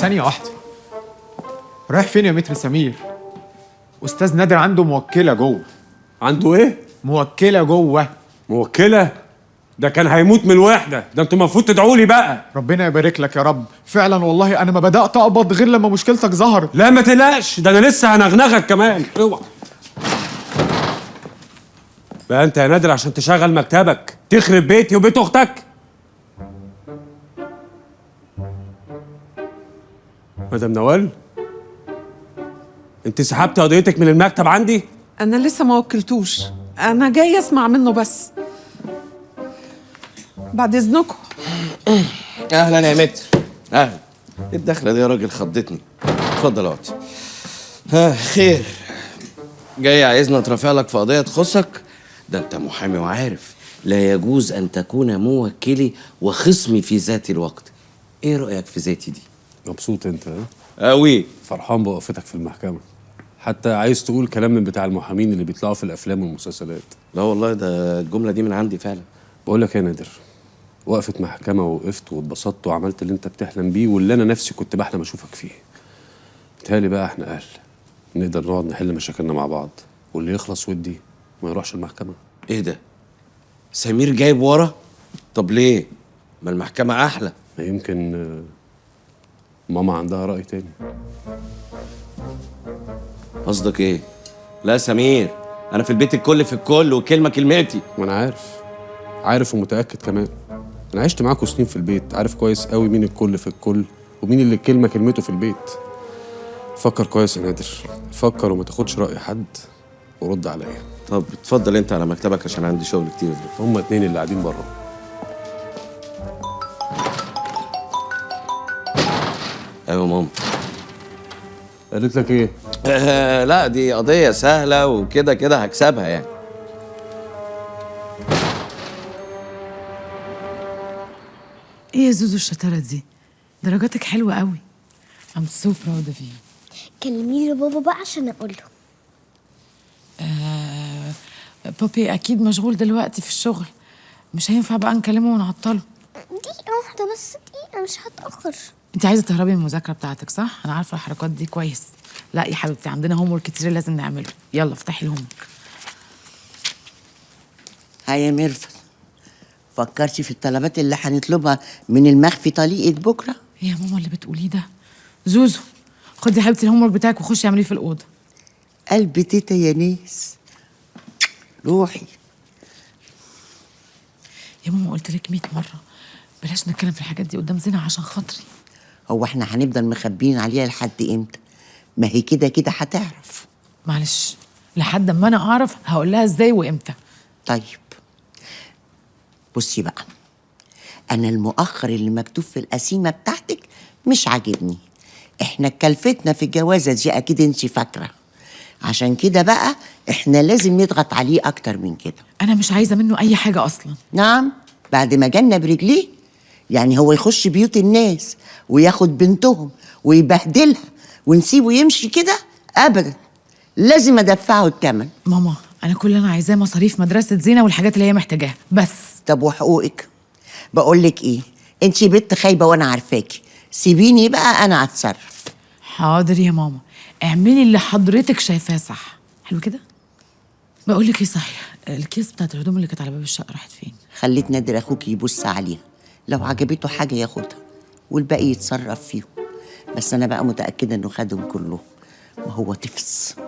ثانية واحدة، رايح فين يا متر سمير؟ أستاذ نادر عنده موكلة جوه. عنده ايه؟ موكلة جوه. موكلة؟ ده كان هيموت من الوحدة، ده انتوا المفروض تدعوا لي بقى. ربنا يبارك لك يا رب، فعلا والله أنا ما بدأت أقبض غير لما مشكلتك ظهرت. لا ما تقلقش، ده أنا لسه هنغنغك كمان، اوعى. بقى أنت يا نادر عشان تشغل مكتبك تخرب بيتي وبيت أختك؟ مدام نوال، أنت سحبتي قضيتك من المكتب عندي؟ أنا لسه ما وكلتوش، أنا جاي أسمع منه بس. بعد إذنكم. أهلا يا متر. أهلا. إيه الدخلة دي يا راجل، خضتني. اتفضل اقعد. ها خير، جاي عايزنا اترافع لك في قضية تخصك؟ ده أنت محامي وعارف لا يجوز أن تكون موكلي وخصمي في ذات الوقت. إيه رأيك في ذاتي دي؟ مبسوط أنت ها؟ أوي. فرحان بوقفتك في المحكمة، حتى عايز تقول كلام من بتاع المحامين اللي بيطلعوا في الأفلام والمسلسلات. لا والله ده الجملة دي من عندي فعلا. بقول لك يا نادر، وقفت محكمة ووقفت واتبسطت وعملت اللي انت بتحلم بيه واللي انا نفسي كنت بحلم اشوفك فيه. بيتهيألي بقى احنا اهل نقدر نقعد نحل مشاكلنا مع بعض، واللي يخلص ودي ما يروحش المحكمة. ايه ده؟ سمير جايب ورا؟ طب ليه؟ ما المحكمة احلى. ما يمكن ماما عندها رأي تاني. قصدك ايه؟ لا سمير، انا في البيت الكل في الكل وكلمة كلمتي. ما انا عارف، عارف ومتأكد كمان. أنا عشت معاكوا سنين في البيت، عارف كويس قوي مين الكل في الكل ومين اللي الكلمة كلمته في البيت. فكر كويس يا نادر، فكر وما تاخدش رأي حد ورد عليا. طب اتفضل انت على مكتبك عشان عندي شغل كتير. هما اتنين اللي قاعدين بره. ايوه ماما. قالت لك ايه؟ لا دي قضية سهلة وكده كده هكسبها يعني. ايه يا زوزو الشطارة دي؟ درجاتك حلوة قوي. I'm so proud of you. كلمي لي بابا بقى عشان اقول له. بابي اكيد مشغول دلوقتي في الشغل، مش هينفع بقى نكلمه ونعطله. دقيقة واحدة بس، دقيقة مش هتأخر. انت عايزة تهربي من المذاكرة بتاعتك صح؟ انا عارفة الحركات دي كويس. لا يا حبيبتي عندنا homework كتير لازم نعمله. يلا افتحي ال homework. hi يا ميرفت، فكرتي في الطلبات اللي هنطلبها من المخفي طليقك بكره؟ ايه يا ماما اللي بتقوليه ده؟ زوزو خدي يا حبيبتي ال homework بتاعك وخشي اعمليه في الاوضة. قلب تيتا يا ناس، روحي. يا ماما قلت لك 100 مرة بلاش نتكلم في الحاجات دي قدام زينة عشان خاطري. هو احنا هنفضل مخبيين عليها لحد امتى؟ ما هي كده كده هتعرف. معلش لحد ما انا اعرف هقول لها ازاي وامتى. طيب بصي بقى، أنا المؤخر اللي مكتوب في القسيمة بتاعتك مش عاجبني. إحنا اتكلفتنا في الجوازة دي أكيد أنت فاكرة، عشان كده بقى إحنا لازم نضغط عليه أكتر من كده. أنا مش عايزة منه أي حاجة أصلا. نعم، بعد ما جالنا برجليه، يعني هو يخش بيوت الناس وياخد بنتهم ويبهدلها ونسيبه يمشي كده؟ أبدا، لازم أدفعه الثمن. ماما أنا كل اللي أنا عايزاه مصاريف مدرسة زينة والحاجات اللي هي محتاجاها بس. طب وحقوقك؟ بقول لك ايه، انت بنت خايبة وانا عارفاكي، سيبيني بقى انا هتصرف. حاضر يا ماما، اعملي اللي حضرتك شايفاه صح. حلو كده؟ بقول لك ايه صحيح، الكيس بتاعت الهدوم اللي كانت على باب الشقة راحت فين؟ خليت نادر اخوك يبص عليها، لو عجبته حاجة ياخدها والباقي يتصرف فيهم، بس انا بقى متاكدة انه خدهم كلهم وهو تفس.